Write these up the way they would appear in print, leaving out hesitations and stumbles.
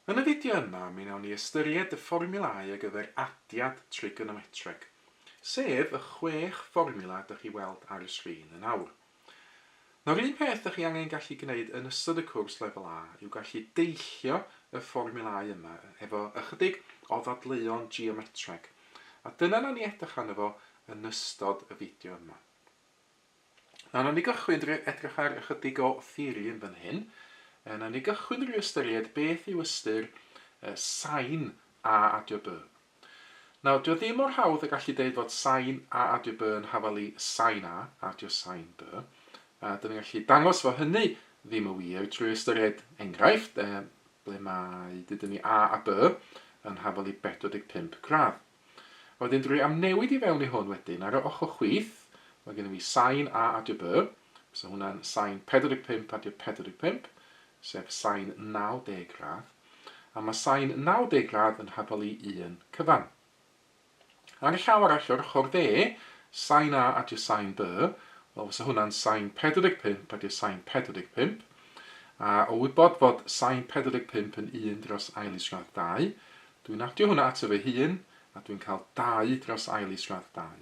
Yn y fideo yma, mi wnawn ni ystyried y fformiwlâu ar gyfer adiad trigonometreg, sef y chwech fformiwla dych chi weld ar y sgrin yn awr. Nawr un peth dych chi angen gallu gwneud yn ystod y cwrs Lefel A yw gallu deillio y fformiwlâu yma efo ychydig o ddadleuon geometreg, a dyna wnawn ni edrych arno fo yn ystod y fideo yma. Nawr, nawn ni gychwyn drwy edrych ar ychydig o theori yn fan hyn. Nawn ni gychwyn drwy ystyried beth yw ystyr sain A adio B. Nawr, dio ddim mor hawdd a gallu deud fod sain A adio B yn hafal i sain A adio sain B. A dyn ni'n gallu dangos fo hynny ddim yn wir drwy ystyried enghraifft ble mae, dydyn ni, A a B yn hafal i 45 gradd. A wedyn drwy amnewid i fewn i hwn wedyn, ar y ochr chwith, mae gennym fi sain A adio B, so hwnna'n sain 45 adio 45, sef sain 90 gradd, a mae sain 90 gradd yn hafal i 1 cyfan. Ar y llaw arall o'r ochr dde, sain A adio sain B, wel fysa hwnna'n sain 45 adio sain 45, a o wybod fod sain 45 yn 1 dros ail isradd 2, Dwi'n adio hwnna ato fy hun, a dwi'n cael 2 dros ail isradd 2.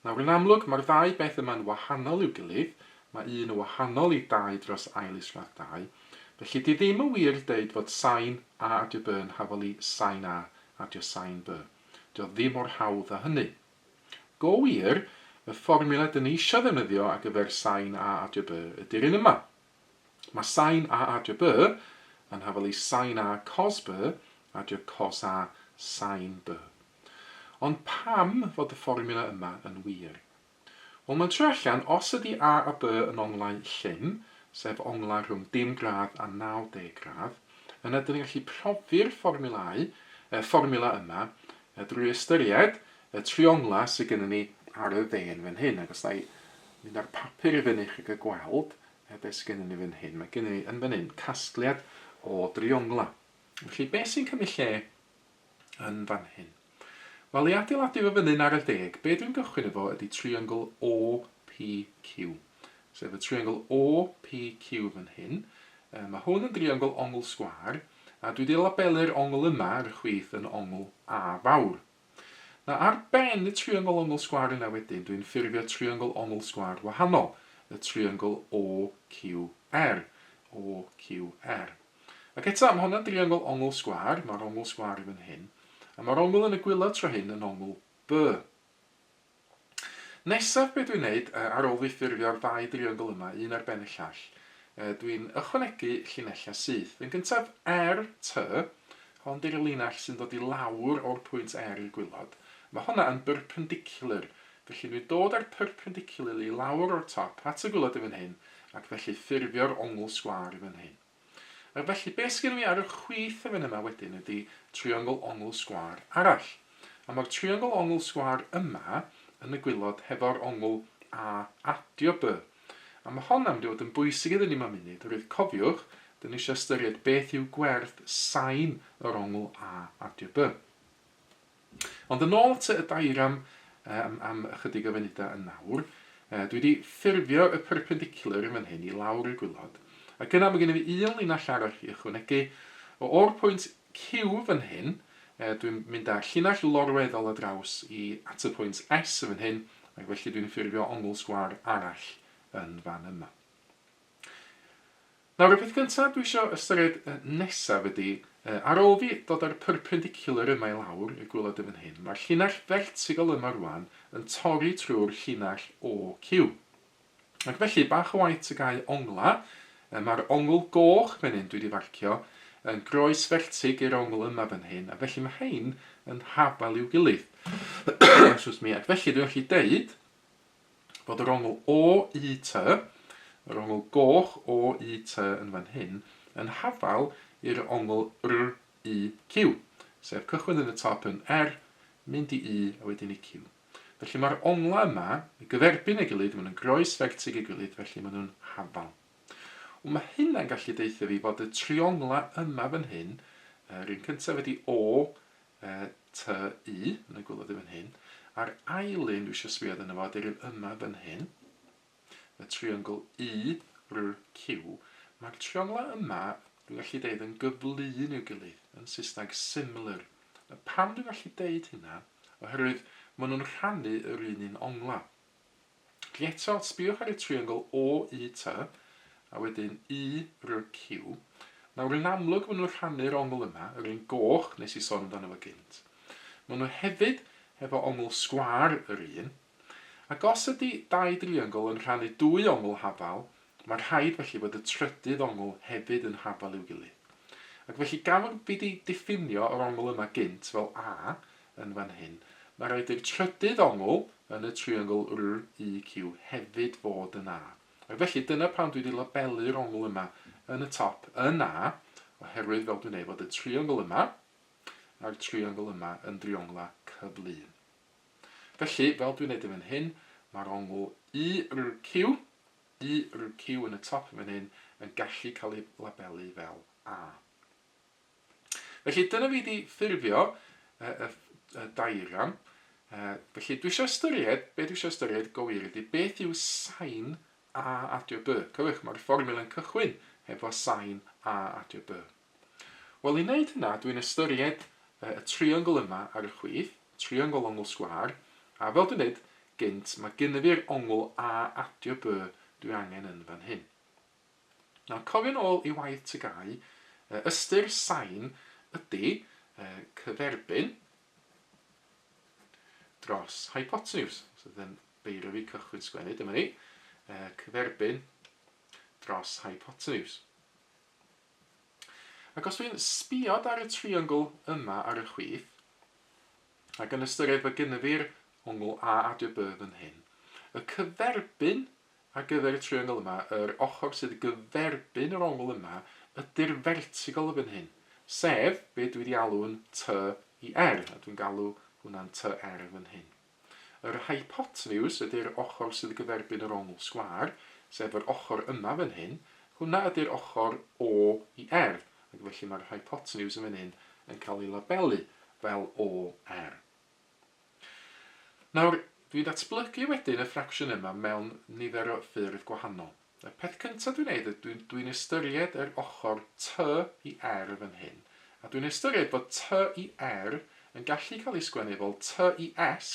Nawr, yn amlwg, mae'r ddau beth yma'n wahanol i'w gilydd, mae un yn wahanol i 2 dros ail isradd 2, felly di ddim yn wir deud fod sain A adio B yn hafal i sain A adio sain B. Dio ddim mor hawdd â hynny. Go wir, y fformiwla dyn ni eisiau ddefnyddio ar gyfer sain A adio B ydy'r un yma. Mae sain A adio B yn hafal i sain A cos B adio cos A sain B. Ond pam fod y fformiwla yma yn wir? Wel, mae'n troi allan, os ydy A a B yn onglau llym, sef onglau rhwng dim gradd a 90 gradd, yna dyn ni'n gallu profi'r fformiwlâu, y fformiwla yma, drwy ystyried y trionglau sydd gennym ni ar y dde yn fan hyn. Ac os na i mynd â'r papur i fyny i chi gael gweld, A be sy gennym ni fan hyn? Mae gennym ni yn fan hyn casgliad o drionglau. Felly, be sy'n cymryd lle yn fan hyn? Wel, i adeiladu fo fyny'n ar y deg, be dwi'n gychwyn efo ydy triongl OPQ. Sef y triongl OPQ fan hyn. Mae hwn yn driongl ongl sgwâr, a dwi wedi labelu'r ongl yma ar y chwith yn ongl A fawr. Nawr, ar ben y triongl ongl sgwâr yna wedyn, dwi'n ffurfio triongl ongl sgwâr wahanol, y triongl OQR, OQR. Ac eto, mae hwnna'n driongl ongl sgwâr, mae'r ongl sgwâr i fan hyn, a mae'r ongl yn y gwylod tro hyn yn ongl B. Nesaf be dwi'n neud, ar ôl fi ffurfio'r ddau driongl yma, un ar ben y llall, dwi'n ychwanegu llinellau syth. Yn gyntaf R, T, hon di'r linell sy'n dod i lawr o'r pwynt R i'r gwilod. Mae honna yn berpendicular, felly dwi'n dod â'r perpendicular i lawr o'r top at y gwilod i fan hyn, ac felly ffurfio'r ongl sgwâr i fan hyn. A felly beth sgynnon ni ar y chwith yn fan yma wedyn ydy triongl ongl sgwâr arall. A mae'r triongl ongl sgwâr yma yn y gwilod hefo'r ongl A adio B. A mae honna'n mynd i fod yn bwysig iddyn ni mewn munud, oherwydd cofiwch, dyn ni eisiau ystyried beth yw gwerth sain yr ongl A adio B. Ond yn ôl at y diagram am, am ychydig o funudau yn nawr, dwi wedi ffurfio y perpendicular yn fan hyn i lawr i'r gwilod, ac yna mae gennym fi un linell arall i ychwanegu. O'r pwynt Q fan hyn, dwi'n mynd â llinell lorweddol ar draws i at y pwynt S yn fan hyn, ac felly dwi'n ffurfio ongl sgwâr arall yn fan yma. Nawr, y peth cyntaf dwi isio ystyried nesaf ydy, ar ôl fi dod â'r perpendicular yma i lawr i'r gwaelod yn fan hyn, mae'r llinell fertigol yma rwan yn torri trwy'r llinell OQ. Ac felly, bach o waith tygau ongla, mae'r ongl goch fan hyn dwi wedi farcio yn groes fertig i'r ongl yma fan hyn, a felly mae rhain yn hafal i'w gilydd. Excuse me, ac felly dwi'n gallu deud fod yr ongl OUT, yr ongl goch OUT yn fan hyn, yn hafal i'r ongl RUQ, sef cychwyn yn y top yn R, mynd i U a wedyn i Q. Felly mae'r onglau yma yn gyferbyn ei gilydd, maen nhw'n groes fertig ei gilydd, felly maen nhw'n hafal. Wel, mae hynna'n gallu deutha fi fod y trionglau yma fan hyn, yr un cyntaf ydy O, T, U, yn y gwylod yn fan hyn, a'r ail un dwi eisiau sbio arno fo ydy'r un yma fan hyn, y triongl U, R, Q. Mae'r trionglau yma dwi'n gallu deud yn gyflun i'w gilydd, yn Saesneg similar. A pam dwi'n gallu deud hynna? Oherwydd maen nhw'n rhannu yr un un ongla. Felly eto, sbïwch ar y triongl OUT, a wedyn URQ. Nawr yn amlwg maen nhw'n rhannu'r ongl yma, yr un goch nes i sôn amdano fo gynt. Maen nhw hefyd hefo ongl sgwâr yr un. Ac os ydy dau driongl yn rhannu dwy ongl hafal, mae rhaid felly fod y trydydd ongl hefyd yn hafal i'w gilydd. Ac felly gan fod fi 'di diffinio yr ongl yma gynt fel A yn fan hyn, mae rhaid i'r trydydd ongl yn y triongl RUQ hefyd fod yn A. Ac felly dyna pam dwi 'di labelu'r ongl yma yn y top yn A, oherwydd fel dwi'n dweud fod y triongl yma a'r triongl yma yn drionglau cyflun. Felly, fel dwi'n neud yn fan hyn, mae'r ongl URQ, URQ yn y top yn fan hyn, yn gallu cael ei labelu fel A. Felly dyna fi wedi ffurfio y, y, y diagram. Felly dwi eisiau ystyried, be dwi eisiau ystyried go wir ydy beth yw sain A adio B. Cofiwch, mae'r fformiwla yn cychwyn hefo sain A adio B. Wel, i wneud hynna, dwi'n ystyried y triongl yma ar y chwith, triongl ongl sgwâr, a fel dwi'n dweud gynt, mae gynna fi'r ongl A adio B dwi angen yn fan hyn. Nawr, cofio'n ôl i waith TGAU, ystyr sain ydy cyferbyn dros hypotenws. So, yn beiro fi cychwyn sgwennu, dyma ni, cyferbyn dros hypotenws. Ac os dwi'n sbïod ar y triongl yma ar y chwith, ac yn ystyried fod gynna fi'r ongl A adio B fan hyn, y cyferbyn ar gyfer y triongl yma, yr ochr sydd gyferbyn yr ongl yma, ydy'r fertigol yn fan hyn, sef be dwi wedi alw'n T i R, a dwi'n galw hwnna'n TR fan hyn. Yr hypotenws ydy'r ochr sydd gyferbyn yr ongl sgwâr, sef yr ochr yma fan hyn, hwnna ydy'r ochr O i R, ac felly mae'r hypotenws yn fan hyn yn cael ei labelu fel OR. Nawr, dwi'n datblygu wedyn y ffracsiwn yma mewn nifer o ffyrdd gwahanol. Y peth cyntaf dwi'n neud ydy dwi'n ystyried yr ochr T i R fan hyn, a dwi'n ystyried bod T i R yn gallu cael ei sgwennu fel T i S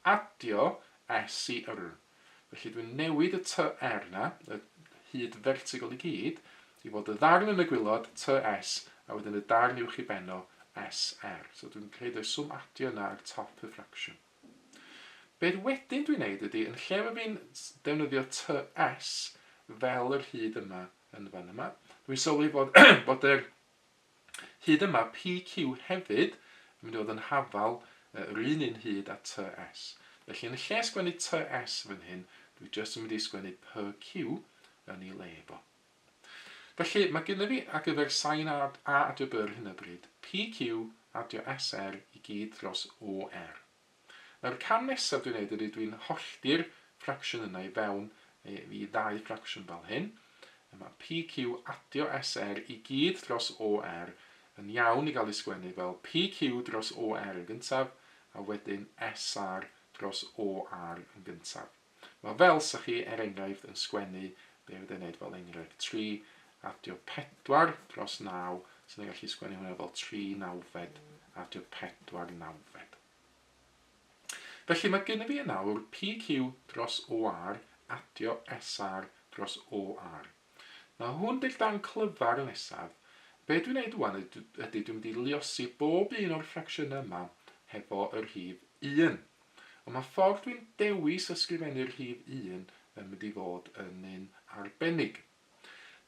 adio S i R. Felly dwi'n newid y T R 'na, y hyd fertigol i gyd, i fod y ddarn yn y gwilod, T S, a wedyn y darn uwch ei ben o, S R. So dwi'n rhoid y swm adio yna ar top y ffracsiwn. Beth wedyn dwi'n neud ydy, yn lle fy fi'n defnyddio TS fel yr hyd yma yn fan yma, dwi'n sylwi fod, bod yr hyd yma, PQ hefyd, yn mynd i fod yn hafal yr un un hyd â TS. Felly yn lle sgwennu TS fan hyn, dwi jyst yn mynd i sgwennu PQ yn ei le fo. Felly, mae gynna fi ar gyfer sain A, A adio B ar hyn o bryd, PQ adio SR i gyd dros OR. Nawr, y cam nesaf dwi'n neud ydy dwi'n hollti'r ffracsiwn yna i fewn i ddau ffracsiwn fel hyn. Mae PQ adio SR i gyd dros OR yn iawn i gael ei sgwennu fel PQ dros OR yn gyntaf a wedyn SR dros OR yn gyntaf. Mae fel 'sa chi, er enghraifft, yn sgwennu be fydda i'n neud fel enghraifft 3 adio 4 dros 9, so ni'n gallu sgwennu hwnna fel 3 nawfed adio 4 nawfed. Felly mae gennym fi yn awr PQ dros OR adio SR dros OR. Nawr hwn di'r darn clyfar nesaf. Be dwi'n neud wan ydy dwi'n mynd i luosi bob un o'r ffracsiynau yma hefo y rhif 1. Ond mae ffordd dwi'n dewis ysgrifennu'r rhif un yn mynd i fod yn un arbennig.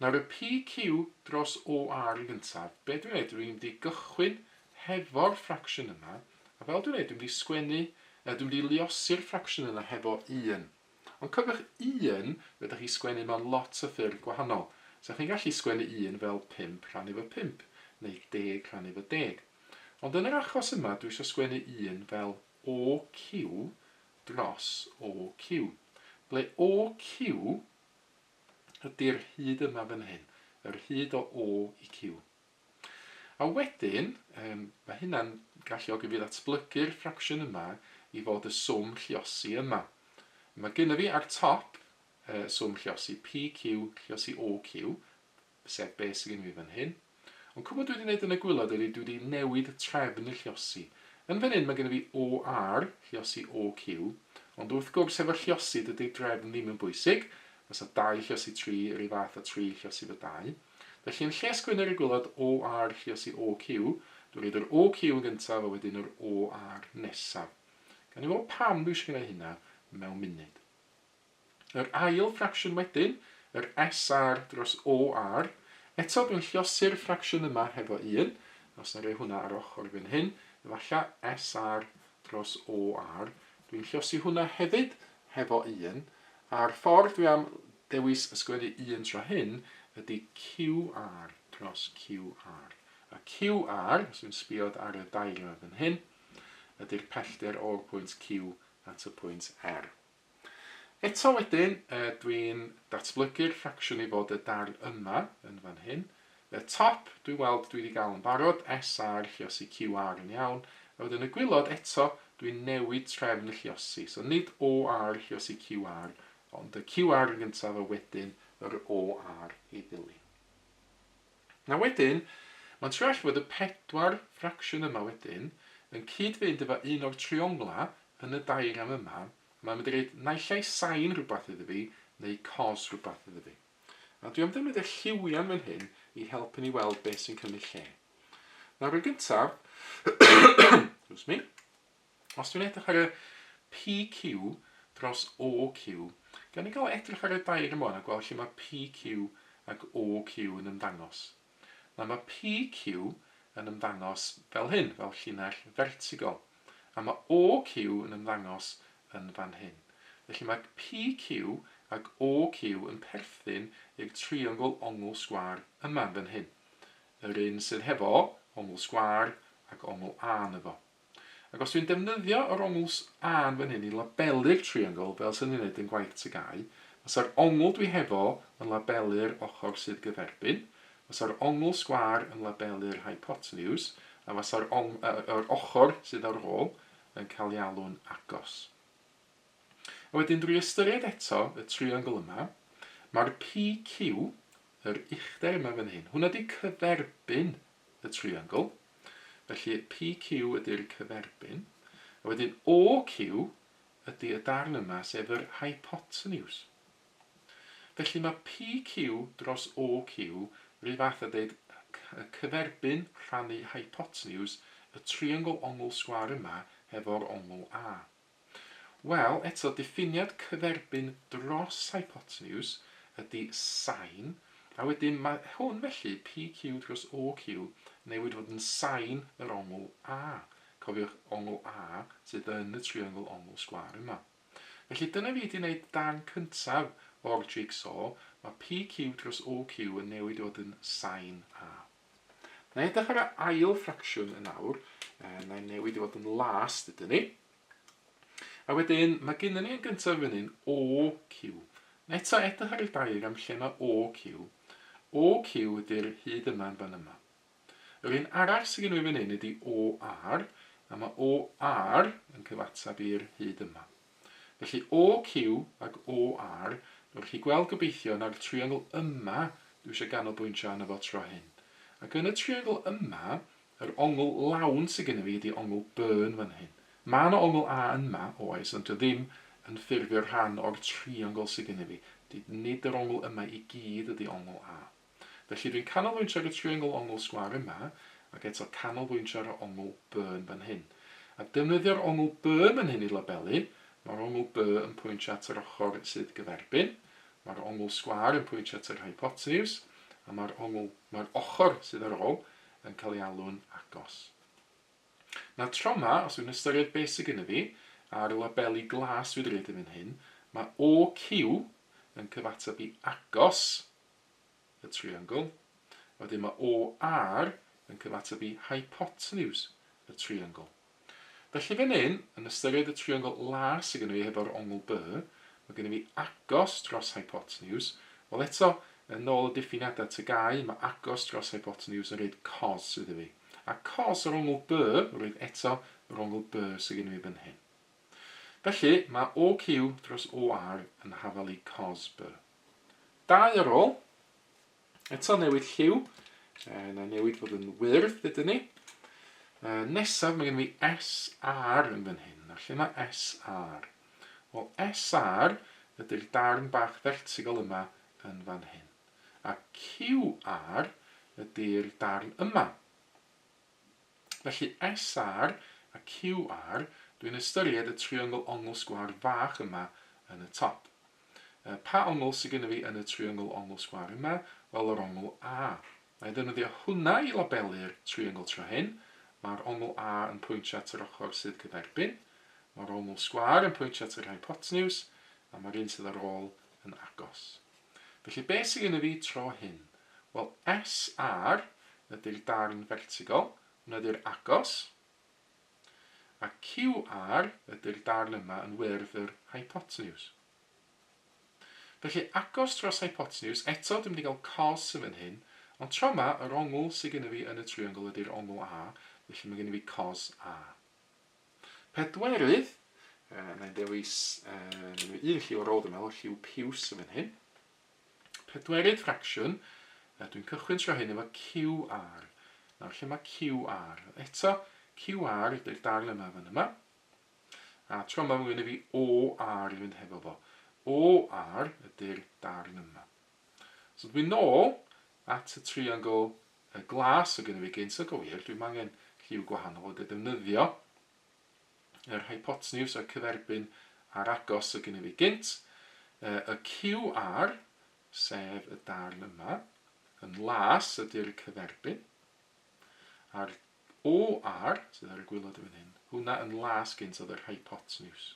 Nawr y PQ dros OR yn gyntaf, be dwi'n neud, dwi'n mynd i gychwyn hefo'r ffracsiwn yma, a fel dwi'n neud, dwi'n mynd i sgwennu, dwi'n mynd i luosi'r ffracsiwn yna hefo 1. Ond cofiwch 1, fedrwch chi sgwennu mewn lot o ffyrdd gwahanol. So chi'n gallu sgwennu 1 fel 5 rhannu efo 5, neu deg rhannu efo deg. Ond yn yr achos yma, dwi eisiau sgwennu 1 fel OQ dros OQ. Ble OQ ydy'r hyd yma fan hyn, yr hyd o O i Q. A wedyn, um, mae hynna'n galluogi fi ddatblygu'r ffracsiwn yma i fod y swm lluosi yma. Mae gennym fi ar top swm lluosi PQ lluosi OQ. sef be sydd gen i fi fan hyn. Ond cwbl dwi wedi gwneud yn y gwylod ydy dwi wedi newid trefn y lliosi. Yn fan hyn mae gen i fi OR, lliosi OQ, ond wrth gwrs efo lliosi dydy'r drefn ddim yn bwysig, fysa 2 lliosi 3 yr un fath â 3 lliosi fo 2. Felly yn lle sgwennu ar y gwylod OR lliosi OQ, dwi'n rhoid yr OQ yn gyntaf a wedyn yr OR nesaf. Gawn ni weld pam dwi eisiau gwneud hynna mewn munud. Yr ail ffracsiwn wedyn, yr SR dros OR. Eto, dwi'n lliosi'r ffracsiwn yma hefo 1. Os na rhoi hwnna ar ochr fan hyn, efallai SR dros OR. Dwi'n lliosi hwnna hefyd hefo 1. A'r ffordd dwi am dewis ysgrifennu 1 tro hyn ydy QR dros QR. A QR, os dwi'n sbio ar y diagram fan hyn, ydy'r pellter o'r pwynt Q at y pwynt R. Eto wedyn, dwi'n datblygu'r ffracsiwn i fod y darn yma yn fan hyn. Y top, dwi'n weld dwi wedi gael yn barod, SR lliosi QR yn iawn. A wedyn y gwylod eto, dwi'n newid trefn y lliosi. So nid OR lliosi QR, ond y QR yn gyntaf a wedyn yr OR i ddilyn. Na wedyn, mae'n troi allan fod y pedwar ffracsiwn yma wedyn yn cyd-fynd efo un o'r triongla yn y diagram yma. Mae'n mynd i roid naill ai sain rhywbeth iddo fi neu cos rhywbeth iddo fi. A dwi am ddefnyddio lliwiau fan hyn i helpu ni weld beth sy'n cymryd lle. Nawr yn gyntaf, excuse me, os dwi'n edrych ar y PQ dros OQ, gan ni gael edrych ar y diagram yma a gweld lle mae PQ ac OQ yn ymddangos. Nawr mae PQ yn ymddangos fel hyn, fel llinell fertigol, a mae OQ yn ymddangos yn fan hyn. Felly mae PQ ac OQ yn perthyn i'r triongl ongl sgwâr yma yn fan hyn. Yr un sydd hefo ongl sgwâr ac ongl A ynddo fo. Ac os dwi'n defnyddio yr ongl A yn fan hyn i labelu'r triongl, fel sy'n ni'n wneud yn gwaith TGAU, fysa'r ongl dwi hefo yn labelu'r ochr sydd gyferbyn, fysa'r ongl sgwâr yn labelu'r hypotenuse, a fysa'r ong, yr ochr sydd ar ôl yn cael ei alw'n agos. A wedyn drwy ystyried eto y triongl yma, mae'r PQ, yr uchder yma fan hyn, hwnna di cyferbyn y triongl. Felly PQ ydy'r cyferbyn. A wedyn OQ ydy y darn yma, sef yr hypotenuse. Felly mae PQ dros OQ rhyw fath a dweud y cyferbyn rhannu hypotenuse y triongl ongl sgwâr yma hefo'r ongl A. Wel, eto, diffiniad cyferbyn dros hypotenuse ydy sain, a wedyn mae hwn felly, PQ dros OQ, newid fod yn sain yr ongl A. Cofiwch, ongl A sydd yn y triongl ongl sgwâr yma. Felly dyna fi wedi gwneud darn cyntaf o'r jigsaw, mae PQ dros OQ yn newid i fod yn sain A. Na i edrych ar y ail ffracsiwn yn awr, na i newid i fod yn las, dydyn ni. A wedyn, mae gennym ni yn gyntaf fan hyn OQ. Na eto edrych ar y diagram lle mae OQ. OQ ydy'r hyd yma yn fan yma. Yr un arall sydd gen i fan hyn ydy OR, a mae OR yn cyfateb i'r hyd yma. Felly OQ ac OR, newch chi gweld gobeithio na'r triongl yma dwi eisiau ganolbwyntio arno fo tro hyn. Ac yn y triongl yma, yr ongl lawn sydd gennym fi ydy ongl B yn fan hyn. Mae yna ongl A yma, oes, ond dio ddim yn ffurfio rhan o'r triongl sydd gennym fi. Nid yr ongl yma i gyd ydy ongl A. Felly dwi'n canolbwyntio ar y triongl ongl sgwâr yma, ac eto canolbwyntio ar y ongl B yn fan hyn. A defnyddio'r ongl B yn fan hyn i labelu, mae'r ongl B yn pwyntio at yr ochr sydd gyferbyn, mae'r ongl sgwâr yn pwyntio at yr hypotenuse, a mae'r ongl, mae'r ochr sydd ar ôl yn cael ei alw'n agos. Nawr tro 'ma, os dwi'n ystyried beth sydd gennym fi, a'r labeli glas dwi wedi roid yn fan hyn, mae OQ yn cyfateb i agos y triongl. A wedyn mae OR yn cyfateb i hypotenuse y triongl. Felly fan hyn, yn ystyried y triongl las sydd gennym fi hefo'r ongl B, mae gennym fi agos dros hypotenuse. Wel eto, yn ôl y diffiniadau TGAU, mae agos dros hypotenuse yn rhoid cos iddo fi. A cos yr ongl B, roedd eto yr ongl B sydd gennym fi fan hyn. Felly, mae OQ dros OR yn hafal i cos B. Dau ar ôl. Eto newid lliw, na newid fod yn wyrdd, dydyn ni. Nesaf mae gen fi SR yn fan hyn. Nawr lle mae SR? Wel SR ydy'r darn bach fertigol yma yn fan hyn. A QR ydy'r darn yma. Felly SR a QR, dwi'n ystyried y triongl ongl sgwâr fach yma yn y top. Pa ongl sydd gennym fi yn y triongl ongl sgwâr yma? Wel, yr ongl A. Na i ddefnyddio hwnna i labelu'r triongl tro hyn. Mae'r ongl A yn pwyntio at yr ochr sydd gyferbyn. Mae'r ongl sgwâr yn pwyntio at yr hypotenws, a mae'r un sydd ar ôl yn agos. Felly beth sydd gennym fi tro hyn? Wel, SR ydy'r darn fertigol, hwnna ydy'r agos, a QR ydy'r darn yma yn wyrdd yr hypotenws. Felly agos dros hypotenws, eto dwi'n mynd i gael cos yn fan hyn, ond tro yma yr ongl sydd gennym fi yn y triongl ydy'r ongl A, felly mae gennym fi cos A. Pedwerydd, na i ddewis un lliw ar ôl dwi'n meddwl, lliw piws yn fan hyn. Pedwerydd ffracsiwn, dwi'n cychwyn tro hyn efo QR. Nawr, lle mae QR? Eto, QR ydy'r darn yma fan yma. A tro yma mae gen i fi OR i fynd hefo fo. OR ydy'r darn yma. So dwi'n nôl at y triongl y glas o gen i fi gynt, so gywir, dwi'n angen lliw gwahanol wedi defnyddio yr hypotenws a'r cyferbyn a'r agos sy gennym fi gynt, y QR, sef y darn yma, yn las ydy'r cyferbyn, a'r OR, sydd ar y gwylod yn fan hyn, hwnna yn las gynt oedd yr hypotenws.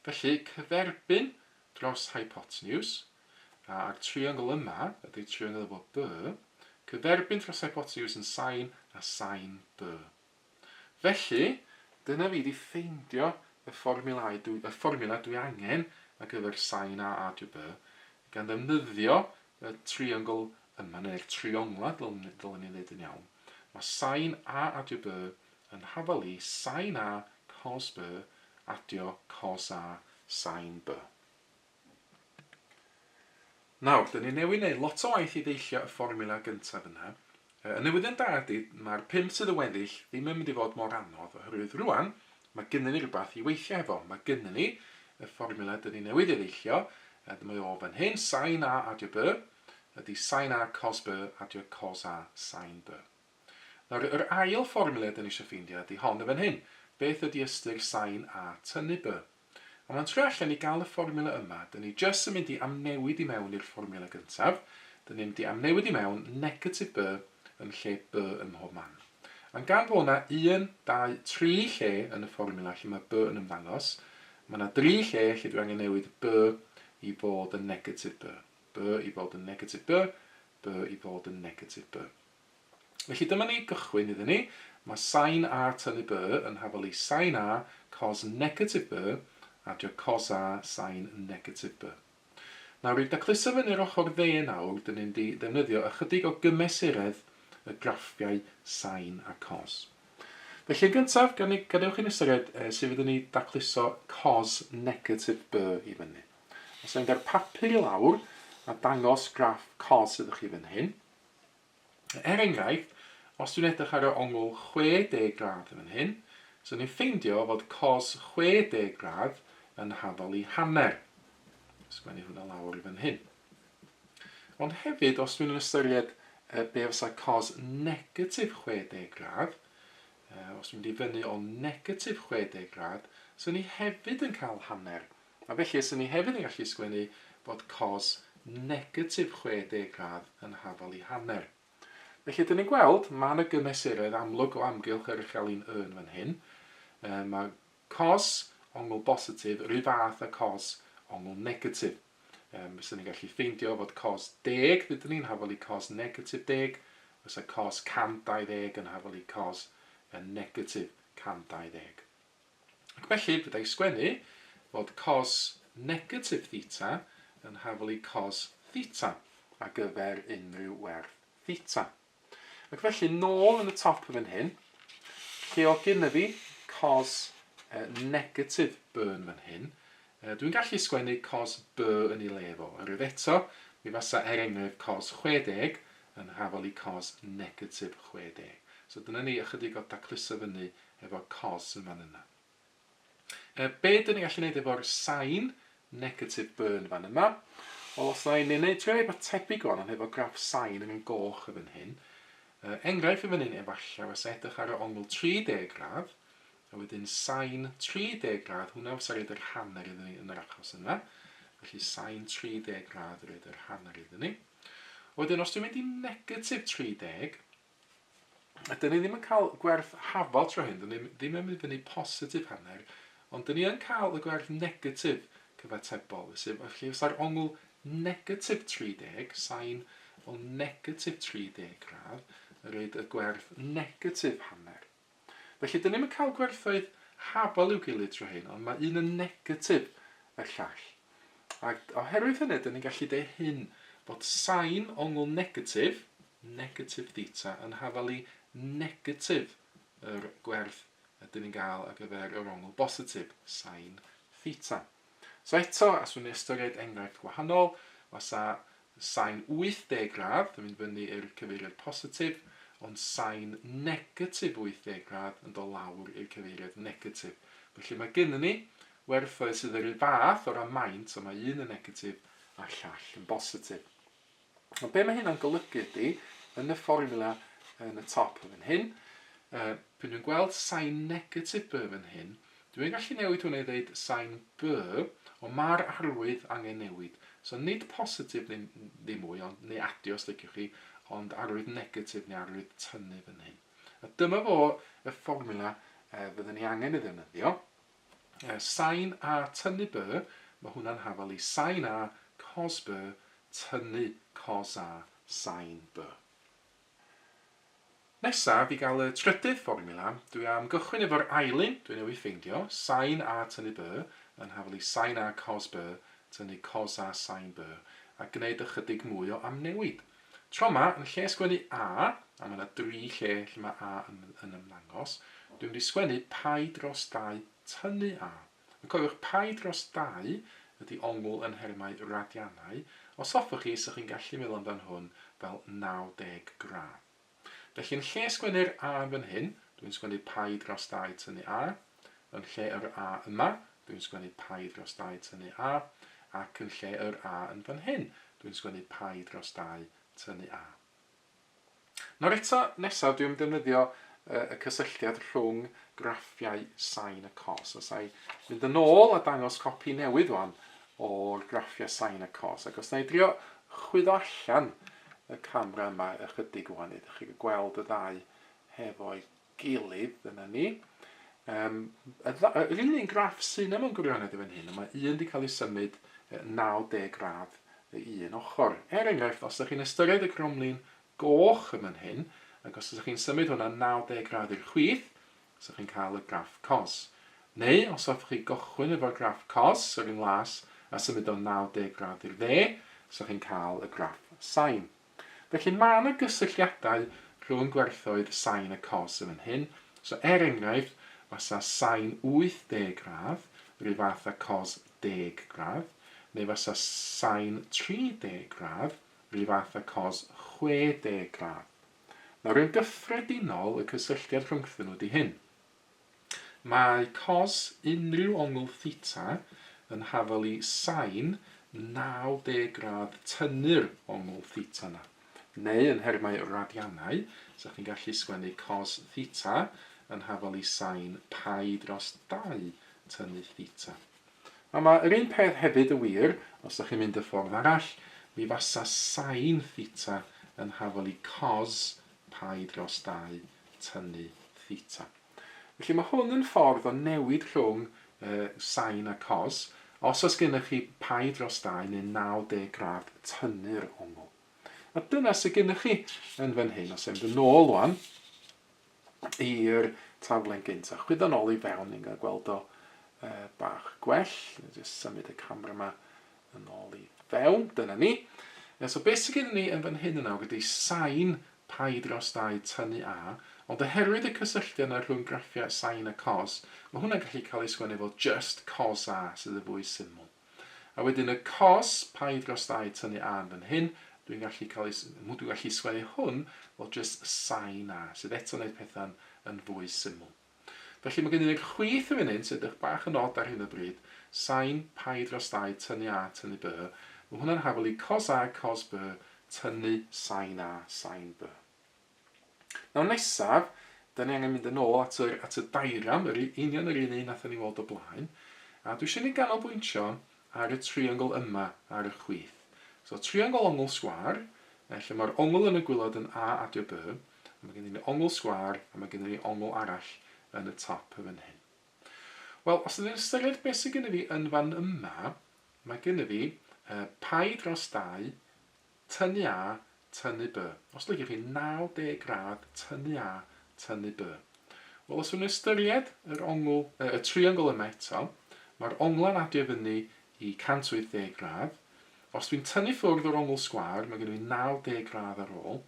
Felly, cyferbyn dros hypotenws, a'r triongl yma ydy'r triongl efo B, cyferbyn dros hypotenws yn sain a sain B. Felly, dyna fi 'di ffeindio y fformiwlâu dwi, y fformiwla dwi angen ar gyfer sain A adio B, gan ddefnyddio y triongl yma, neu'r triongla, dylwn, dylwn i ddeud yn iawn. Mae sain A adio B yn hafal i sain A cos B adio cos A sain B. Nawr, dyn ni newydd wneud lot o waith i ddeillio y fformiwla gyntaf yna. Y newyddion da ydy, mae'r pump sydd yn weddill ddim yn mynd i fod mor anodd, oherwydd rwan, mae gynnon ni rhywbeth i weithio hefo. Mae gynnon ni y fformiwla dyn ni newydd ei ddeillio, a dyma o fan hyn, sin A adio B, ydy sin A cos B adio cos A sin B. Nawr, yr ail fformiwla dyn ni eisiau ffeindio ydy hon yn fan hyn. Beth ydy ystyr sin A tynnu B? A mae'n troi allan i gael y fformiwla yma, dyn ni jyst yn mynd i amnewid i mewn i'r fformiwla gyntaf. Dyn ni'n mynd i amnewid i mewn negatif b yn lle b ym mhob man. A gan fod yna 1, 2, 3 lle yn y fformiwla lle mae b yn ymddangos, mae yna dri lle lle dwi angen newid b i fod yn negatif b. B i fod yn negatif b, b i fod yn negatif b. Felly dyma ni gychwyn iddyn ni. Mae sin A tynnu B yn hafal i sin A cos negatif B adio cos A sin negatif B. Nawr i dacluso fyny'r ochr dde nawr, dyn ni'n mynd i ddefnyddio ychydig o gymesuredd y graffiau sin a cos. Felly yn gyntaf, gadewch i ni ystyried sut fyddwn ni dacluso cos negatif B i fyny. Os mynd â'r papur i lawr a dangos graff cos iddo chi fan hyn, Er enghraifft, os dwi'n edrych ar y ongl 60 gradd yn fan hyn, so ni'n ffeindio fod cos 60 gradd yn hafal i hanner. Sgwennu hwnna lawr i fan hyn. Ond hefyd, os dwi'n ystyried be fysa cos negatif 60 gradd, os dwi'n mynd i fyny o negatif 60 gradd, so ni hefyd yn cael hanner. A felly, 'swn i hefyd yn gallu sgwennu bod cos negatif 60 gradd yn hafal i hanner. Felly, dyn ni'n gweld, mae yna gymesuredd amlwg o amgylch yr uchelyn Y yn fan hyn. Mae cos ongl bositif yr un fath â cos ongl negatif. Fyswn ni'n gallu ffeindio fod cos deg, dydyn ni'n hafal i cos negatif deg, fysa cos 120 yn hafal i cos negatif 120. Ac felly, fydda i sgwennu fod cos negatif theta yn hafal i cos theta ar gyfer unrhyw werth theta. Ac felly, nôl yn y top yn fan hyn, lle o gynna fi cos negatif b yn fan hyn, dwi'n gallu sgwennu cos b yn ei le fo. Oherwydd eto, Mi fasa, er enghraifft, cos 60 yn hafal i cos negatif 60. So dyna ni ychydig o dacluso fyny efo cos yn fan yna. E, be dyn ni'n gallu gwneud efo'r sain negatif b yn fan yma? Wel, os na i'n ei trio rhywbeth tebyg o'n ond efo graff sain yn goch yn fan hyn. E, enghraifft yn fan hyn efallai fysa edrych ar y ongl 30 gradd, a wedyn sain 30 gradd, hwnna fysa roed yr hanner iddyn ni yn yr achos yna. Felly sain 30 gradd roed yr hanner iddyn ni. Wedyn os dwi'n mynd i negatif 30, a dyn ni ddim yn cael gwerth hafal tro hyn, dyn ni ddim yn mynd fyny positif hanner, ond dyn ni yn cael y gwerth negatif cyfatebol. Felly fysa'r ongl negatif 30, sain o negatif 30 gradd, yn rhaid y gwerth negatif hanner. Felly, dyn ni'm yn cael gwerthoedd hafal i'w gilydd tro hyn, ond mae un yn negatif y llall. Ac oherwydd hynny, dyn ni'n gallu deud hyn, bod sain ongl negatif, negatif theta, yn hafal i negatif yr gwerth ydyn ni'n gael ar gyfer yr ongl bositif, sain theta. So eto, os wn i ystyried enghraifft gwahanol, fysa sain 80 gradd yn mynd fyny i'r cyfeiriad positif, ond sain negatif 80 gradd yn dod lawr i'r cyfeiriad negatif. Felly mae gennym ni werthoedd sydd yr un fath o ran maint, ond mae un yn negatif a'r llall yn bositif. Ond be mae hynna'n golygu ydy, yn y fformiwla yn y top yn fan hyn, uh, pan dwi'n gweld sain negatif b fan hyn, dwi'n gallu newid hwnna i ddeud sain b, ond mae'r arwydd angen newid. So nid positif neu ddim mwy, ond, neu adio os liciwch chi, ond arwydd negatif neu arwydd tynnu fan hyn. A dyma fo y fformiwla fyddwn ni angen ei ddefnyddio. Sain A tynnu B, mae hwnna'n hafal i sain A cos B tynnu cos A sain B. Nesaf, i gael y trydydd fformiwla, dwi am gychwyn efo'r ail un dwi newydd ffeindio, sain A tynnu B yn hafal i sain A cos B tynnu cos A sain B, a gwneud ychydig mwy o amnewid. Tro 'ma, yn lle sgwennu A, a mae yna dri lle lle mae A yn, yn ymddangos, dwi'n mynd i sgwennu pi dros 2 tynnu A. Ond cofiwch, pi dros 2 ydy ongl yn nhermau radiannau. Os hoffwch chi, 'sech chi'n gallu meddwl amdan hwn fel 90 gradd. Felly yn lle sgwennu'r A yn fan hyn, dwi'n sgwennu pi dros 2 tynnu A. Yn lle yr A yma, dwi'n sgwennu pi dros 2 tynnu A. Ac yn lle yr A yn fan hyn, dwi'n sgwennu pi dros 2 tynnu A. Nawr eto, nesaf dwi'n defnyddio y cysylltiad rhwng graffiau sain a cos. Os ai mynd yn ôl a dangos copi newydd wan o'r graffiau sain a cos, ac os na i drio chwyddo allan y camera yma ychydig wan, ydych chi'n gweld y ddau hefo'i gilydd, dyna ni. Um, yr un un graff sy'n yma mewn gwirionedd i fan hyn, ond mae un wedi cael ei symud 90 gradd y un ochr. Er enghraifft, os ydych chi'n ystyried y cromlin goch yn fan hyn, ac os ydych chi'n symud hwnna 90 gradd i'r chwith, so chi'n cael y graff cos. Neu, os hoffech chi gychwyn efo'r graff cos, yr un las, a symud o 90 gradd i'r dde, so chi'n cael y graff sain. Felly mae yna gysylltiadau rhwng gwerthoedd sain a cos yn fan hyn. So er enghraifft, fasa sain 80 gradd yr un fath â cos 10 gradd, neu fasa sain 30 gradd yr un fath â cos 60 gradd. Nawr yn gyffredinol, y cysylltiad rhyngthyn nhw ydy hyn. Mae cos unrhyw ongl theta yn hafal i sain 90 gradd tynnu'r ongl theta 'na. Neu yn nhermau radiannau, 'sa chdi'n gallu sgwennu cos theta yn hafal i sain pi dros 2 tynnu theta. A mae yr un peth hefyd yn wir, os ydych chi'n mynd y ffordd arall, mi fasa sain theta yn hafal i cos pi dros 2 tynnu theta. Felly mae hwn yn ffordd o newid rhwng sain a cos, os oes gennych chi pi dros 2 neu 90 gradd tynnu'r ongl. A dyna sydd gennych chi yn fan hyn. Os e'n mynd yn ôl wan i'r taflen gynt a chwyddo nôl i fewn, ni'n cael gweld o bach gwell. Just symud y camera yma yn ôl i fewn, dyna ni. So beth sydd gennym ni yn fan hyn yn awr ydy sain pi dros 2 tynnu a, ond oherwydd y cysylltiad yna rhwng graffiau sain a cos, mae hwnna'n gallu cael ei sgwennu fel just cos a sydd yn fwy syml. A wedyn y cos pi dros 2 tynnu A yn fan hyn, dwi'n gallu cael ei, dwi'n gallu sgwennu hwn fel jyst sin A, sydd eto'n gwneud pethau'n yn fwy syml. Felly mae gen i'r chwith yn fan hyn, sy'n edrych bach yn od ar hyn o bryd, sin pi dros 2 tynnu A tynnu B. Mae hwnna'n hafal i cos A cos B tynnu sin A sin B. Nawr nesaf, da ni angen mynd yn ôl at yr, at y diagram, yr union yr un un nathon ni weld o blaen, a dwi eisiau ni ganolbwyntio ar y triongl yma ar y chwith. So triongl ongl sgwâr, lle mae'r ongl yn y gwylod yn A adio B, a mae gennym ni ongl sgwâr a mae gennym ni ongl arall yn y top yn fan hyn. Wel, os ydyn ni'n ystyried beth sydd gennym fi yn fan yma, mae gennym fi pi dros 2 tynnu A, tynnu B. Os liciwch chi 90 gradd tynnu A, tynnu B. Wel, os yw'n ystyried yr ongl, y triongl yma eto, mae'r ongla'n adio fyny i 180 gradd. Os dwi'n tynnu ffwrdd o'r ongl sgwâr, mae gen i 90 gradd ar ôl.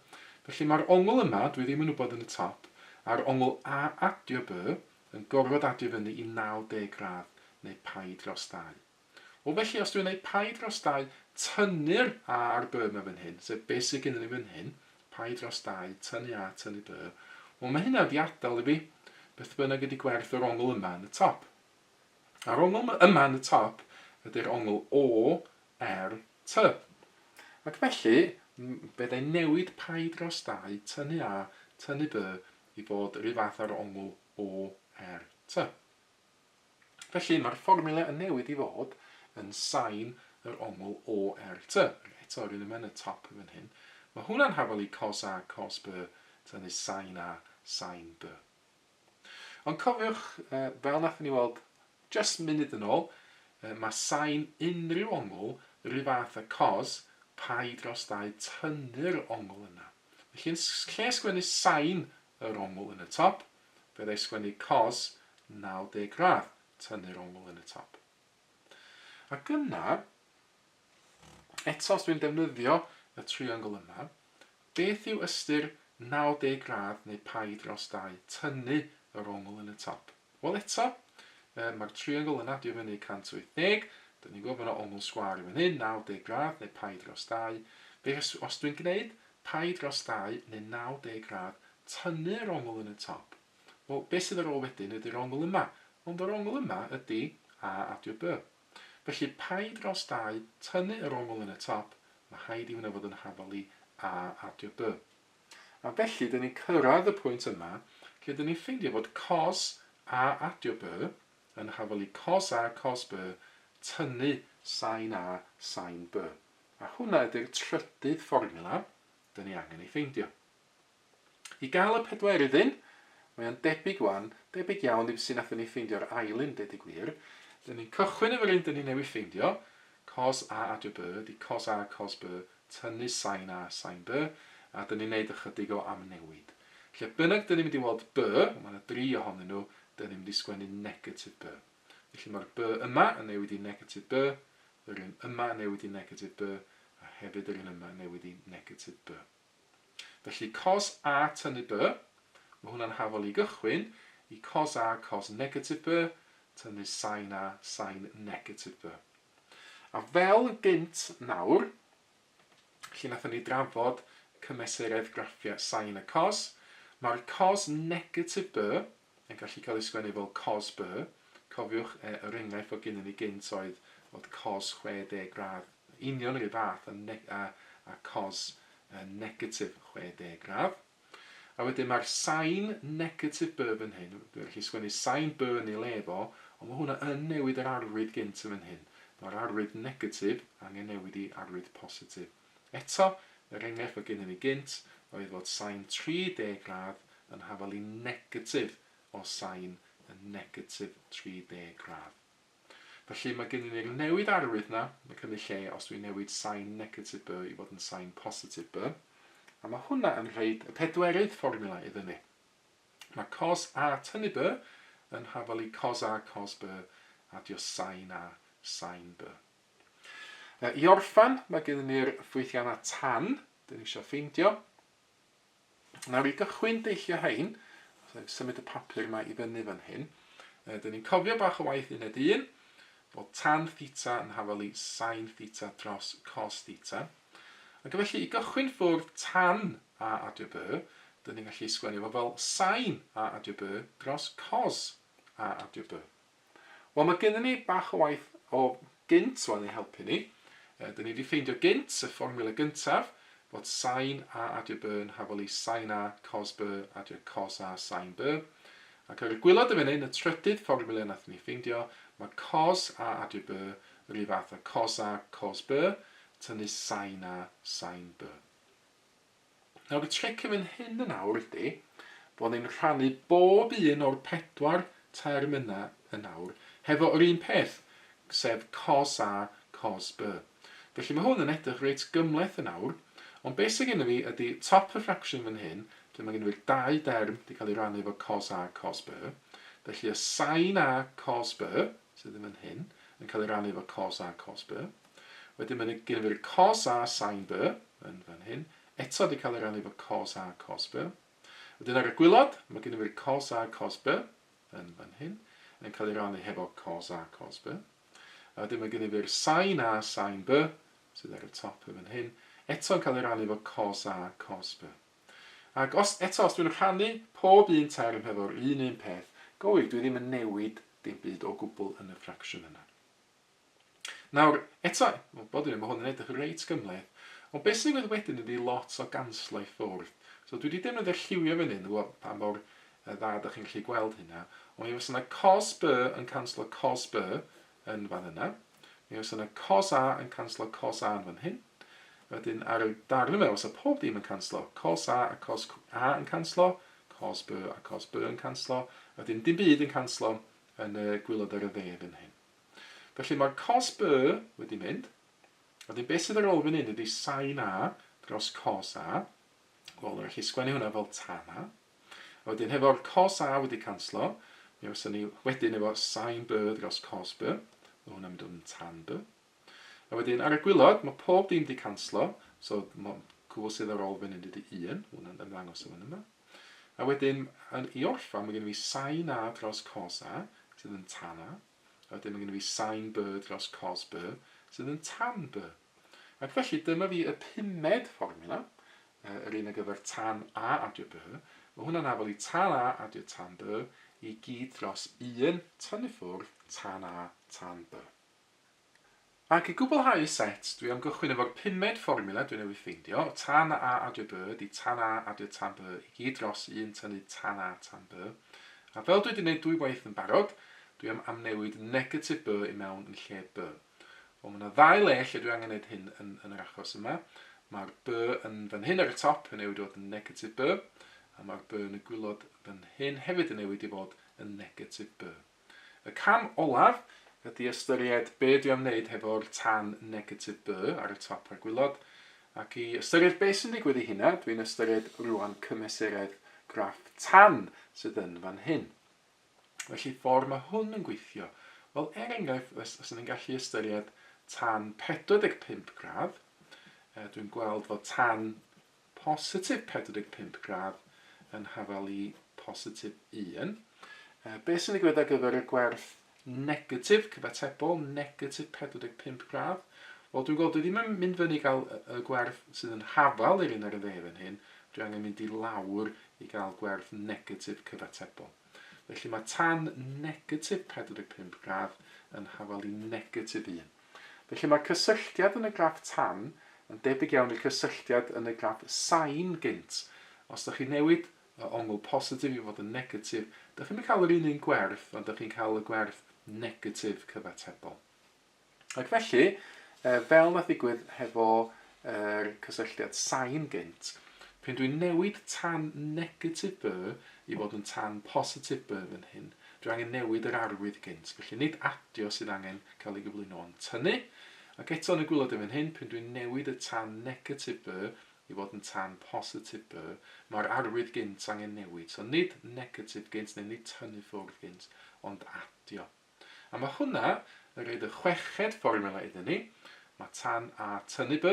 Felly mae'r ongl yma, dwi ddim yn wybod yn y top, a'r ongl A adio B yn gorfod adio fyny i 90 gradd neu pi dros 2. Wel felly os dwi'n gwneud pi dros 2, tynnu'r A a'r B yma fan hyn, sef beth sydd gennym ni fan hyn, pi dros 2, tynnu A, tynnu B, wel mae hynna wedi adael i fi beth bynnag ydy gwerth yr ongl yma yn y top. A'r ongl yma yn y top ydy'r ongl O, R, T. Ac felly, fe newid pi dros 2, tynnu A, tynnu B, i fod yr un fath â'r ongl O, R, T. Felly, mae'r fformiwla yn newid i fod yn sain yr ongl ORT. Eto, yr un yma yn y top yn fan hyn. Mae hwnna'n hafal i cos A, cos B, tynnu sain A, sain B. Ond cofiwch, fel nathon ni weld jyst munud yn ôl, mae sain unrhyw ongl yr un fath â cos pi dros 2 tynnu'r ongl yna. Felly, yn lle sgwennu sain yr ongl yn y top, Fydda i sgwennu cos 90 gradd, tynnu'r ongl yn y top. Ac yna, eto os dwi'n defnyddio y triongl yma, beth yw ystyr 90 gradd neu pi dros 2, tynnu yr ongl yn y top? Wel eto, mae'r triongl yn adio fyny 180, dyn ni'n gwybod bod yna ongl sgwâr i fan hyn, 90 gradd neu pi dros 2. Felly os dwi'n gwneud pi dros 2 neu 90 gradd, tynnu'r ongl yn y top. Wel, beth sydd ar ôl wedyn ydy'r ongl yma. Ond yr ongl yma ydy A adio B. Felly, pi dros 2, tynnu yr ongl yn y top, mae rhaid i hwnna fod yn hafal i A adio B. A felly, dyn ni'n cyrraedd y pwynt yma, lle dyn ni'n ffeindio fod cos A adio B yn hafal i cos A cos B tynnu sin A sin B. A hwnna ydy'r trydydd fformiwla dyn ni angen ei ffeindio. I gael y pedwerydd un, mae o'n debyg wan, debyg iawn i sut nathon ni ffeindio'r ail un, deud y gwir. Dyn ni'n cychwyn efo'r un dyn ni newydd ffeindio, cos A adio B ydy cos A cos B tynnu sin A sin B, a dyn ni'n neud ychydig o amnewid. Lle bynnag dyn ni'n mynd i weld B, mae yna dri ohonyn nhw, dyn ni'n mynd i sgwennu negatif B. Felly mae'r B yma yn newid i negatif B, yr un yma yn newid i negatif B, a hefyd yr un yma yn newid i negatif B. Felly cos A tynnu B, mae hwnna'n hafal i gychwyn i cos A cos negatif B tynnu sin A sin negatif B. A fel gynt nawr, lle nathon ni drafod cymesuredd graffiau sin a cos, mae'r cos negatif B yn gallu cael ei sgwennu fel cos B. Cofiwch, yr enghraifft oedd gennym ni gynt oedd fod cos 60 gradd union yr un fath a, ne a, a cos negatif 60 gradd. A wedyn mae'r sin negatif B fan hyn, dwi'n gallu sgwennu sin B yn ei le fo, ond mae hwnna yn newid yr arwydd gynt yn fan hyn. Mae'r arwydd negatif angen newid i arwydd positif. Eto, yr enghraifft oedd gennym ni gynt oedd fod sin 30 gradd yn hafal i negatif o sin yn negatif 30 gradd. Felly mae gennym ni'r newid arwydd 'na, mae'n cymryd lle os dwi'n newid sin negatif B i fod yn sin positif B, a mae hwnna yn rhoid y pedwerydd fformiwla iddyn ni. Mae cos A tynnu B yn hafal i cos A cos B adio sin A sin B. I orffen, mae gennym ni'r ffwythiannau tan, dyn ni eisiau ffeindio. Nawr i gychwyn deillio rhain, symud y papur yma i fyny fan hyn, dyn ni'n cofio bach o waith uned 1. Bod tan theta yn hafal i sin theta dros cos theta. Ac felly i gychwyn ffwrdd tan A adio B, dyn ni'n gallu sgwennu fo fel sin A adio B dros cos A adio B. Wel, mae gennym ni bach o waith o gynt wan i helpu ni. Dyn ni wedi ffeindio gynt y fformiwla gyntaf, bod sin A adio B yn hafal i sin A cos B adio cos A sin B. Ac ar y gwylod yn fan hyn, y trydydd fformiwla nath ni ffeindio, mae cos A adio B yr un fath â cos A cos B, tynnu sin A sin B. Nawr y tric yn fan hyn yn awr ydy bod ni'n rhannu bob un o'r pedwar term yna yn awr hefo yr un peth, sef cos A cos B. Felly mae hwn yn edrych reit gymhleth yn awr, ond beth sydd gennym fi ydy top y ffracsiwn fan hyn, lle mae gennym fi'r dau derm wedi cael ei rannu efo cos A cos B. Felly y sin A cos B, sydd yn fan hyn, yn cael ei rannu efo cos A cos B. Wedyn mae gennym fi'r cos A sin B yn fan hyn, eto wedi cael ei rannu efo cos A cos B. Wedyn ar y gwylod, mae gennym fi'r cos A cos B yn fan hyn, yn cael ei rannu hefo cos A cos B. A wedyn mae gennym fi'r sin A sin B, sydd ar y top yn fan hyn, eto'n cael ei rannu efo cos A cos B. Ac os, eto, os dwi'n rhannu pob un term hefo'r un un peth, gywir, dwi ddim yn newid dim byd o gwbl yn y ffracsiwn yna. Nawr, eto, bod yn, mae hwn yn edrych reit gymhleth, ond beth sy'n digwydd wedyn ydy lot o ganslo i ffwrdd. So dwi wedi defnyddio lliwio fan hyn, dwi'n pa mor dda ydych chi'n gallu gweld hynna, ond mi fysa yna cos B yn canslo cos B yn fan yna. Mi fysa yna cos A yn canslo cos A yn fan hyn. Wedyn ar y darn yma, fysa pob dim yn canslo. Cos A a cos A yn canslo, cos B a cos B yn canslo. Wedyn dim byd yn canslo yn y gwylod ar y dde fan hyn. Felly mae'r cos B wedi mynd. Wedyn beth sydd ar ôl fan hyn ydy sin A dros cos A. Wel, dwi'n gallu sgwennu hwnna fel tan A. A wedyn hefo'r cos A wedi canslo, mi fysa ni wedyn efo sin B dros cos B. Mae hwnna'n mynd yn tan B. A wedyn ar y gwylod, mae pob dim wedi canslo, so cwbl sydd ar ôl fan hyn ydy 1, hwnna'n ymddangos yn fan yma. A wedyn, yn, i orffan, mae gen i fi sin A dros cos A, sydd yn tan A. A wedyn mae gen i fi sin B dros cos B, sydd yn tan B. Ac felly, dyma fi y pumed fformiwla, yr un ar gyfer tan A adio B. Mae hwnna'n hafal i tan A adio tan B i gyd dros 1 tynnu ffwrdd tan A tan B. Ac i gwblhau y set, dwi am gychwyn efo'r pumed fformiwla dwi newydd ffeindio, tan A adio B ydi tan A adio tan B i gyd dros 1 tynnu tan A tan B. A fel dwi wedi gwneud dwy waith yn barod, dwi am amnewid negatif B i mewn yn lle B. Wel, mae yna ddau le lle dwi angen gwneud hyn yn, yn yr achos yma. Mae'r B yn fan hyn ar y top yn newid i fod yn negatif B, a mae'r B yn y gwylod fan hyn hefyd yn newid i fod yn negatif B. Y cam olaf ydy ystyried be dwi am wneud hefo'r tan negatif B ar y top a'r gwylod, ac i ystyried be sy'n digwydd i hynna, dwi'n ystyried rwan cymesuredd graff tan sydd yn fan hyn. Felly ffordd mae hwn yn gweithio, wel er enghraifft, os, os ni'n gallu ystyried tan 45 gradd, dwi'n gweld fod tan positif 45 gradd yn hafal i positif 1. Beth sy'n digwydd ar gyfer y gwerth negatif, cyfatebol, negatif 45 gradd? Wel, dwi'n gweld dwi ddim yn mynd fyny i gael y gwerth sydd yn hafal i'r un ar y dde fan hyn, dwi angen mynd i lawr i gael gwerth negatif cyfatebol. Felly mae tan negatif 45 gradd yn hafal i negatif 1. Felly mae'r cysylltiad yn y graff tan yn debyg iawn i'r cysylltiad yn y graff sain gynt. Os ydych chi'n newid y ongl positif i fod yn negatif, dych chi'm yn cael yr un un gwerth, ond dych chi'n cael y gwerth negatif cyfatebol. Ac felly, fel nath ddigwydd hefo yr cysylltiad sain gynt, pen dwi'n newid tan negatif B i fod yn tan positif B fan hyn, dwi angen newid yr arwydd gynt. Felly nid adio sydd angen cael ei gyflwyno ond tynnu. Ac eto yn y gwylod yn fan hyn, pen dwi'n newid y tan negatif B i fod yn tan positif B, mae'r arwydd gynt angen newid. So nid negatif gynt neu nid tynnu ffwrdd gynt, ond adio. A mae hwnna yn rhoid y chweched fformiwla iddyn ni. Mae tan A tynnu B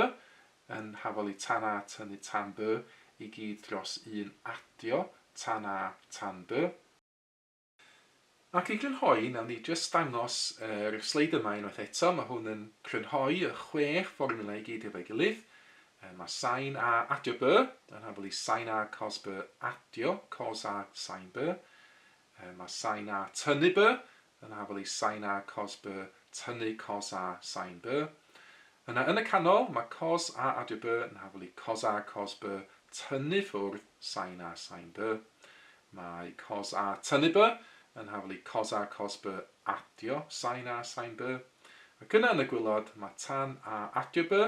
yn hafal i tan A tynnu tan B i gyd dros 1 adio tan A tan B. Ac i grynhoi, nawn ni jyst dangos yr sleid yma unwaith eto. Mae hwn yn crynhoi y chwech fformiwla i gyd efo'i gilydd. Mae sain A adio B yn hafal i sain A cos B adio cos A sain B. Mae sain A tynnu B yn hafal i sain A cos B tynnu cos A sain B. Yna yn y canol, mae cos A adio B yn hafal i cos A cos B tynnu ffwrdd sain A sain B. Mae cos A tynnu B yn hafal i cos A cos B adio sain A sain B. Ac yna yn y gwilod, mae tan A adio B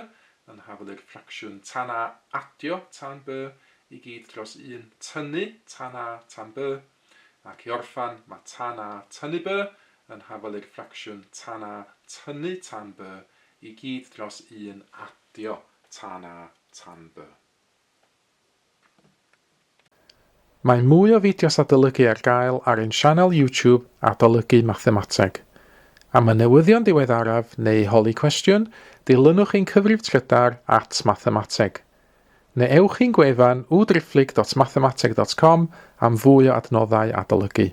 yn hafal i'r ffracsiwn tan A adio tan B i gyd dros 1 tynnu tan A tan B. Ac i orffan, mae tan A tynnu B yn hafal i'r ffracsiwn tan A tynnu tan B i gyd dros 1 adio tan A tan B. Mae mwy o fideos adolygu ar gael ar ein sianel YouTube Adolygu Mathemateg. Am y newyddion diweddaraf neu i holi cwestiwn, dilynwch ein cyfrif trydar at mathemateg. Neu ewch i'n gwefan www.mathemateg.com am fwy o adnoddau adolygu.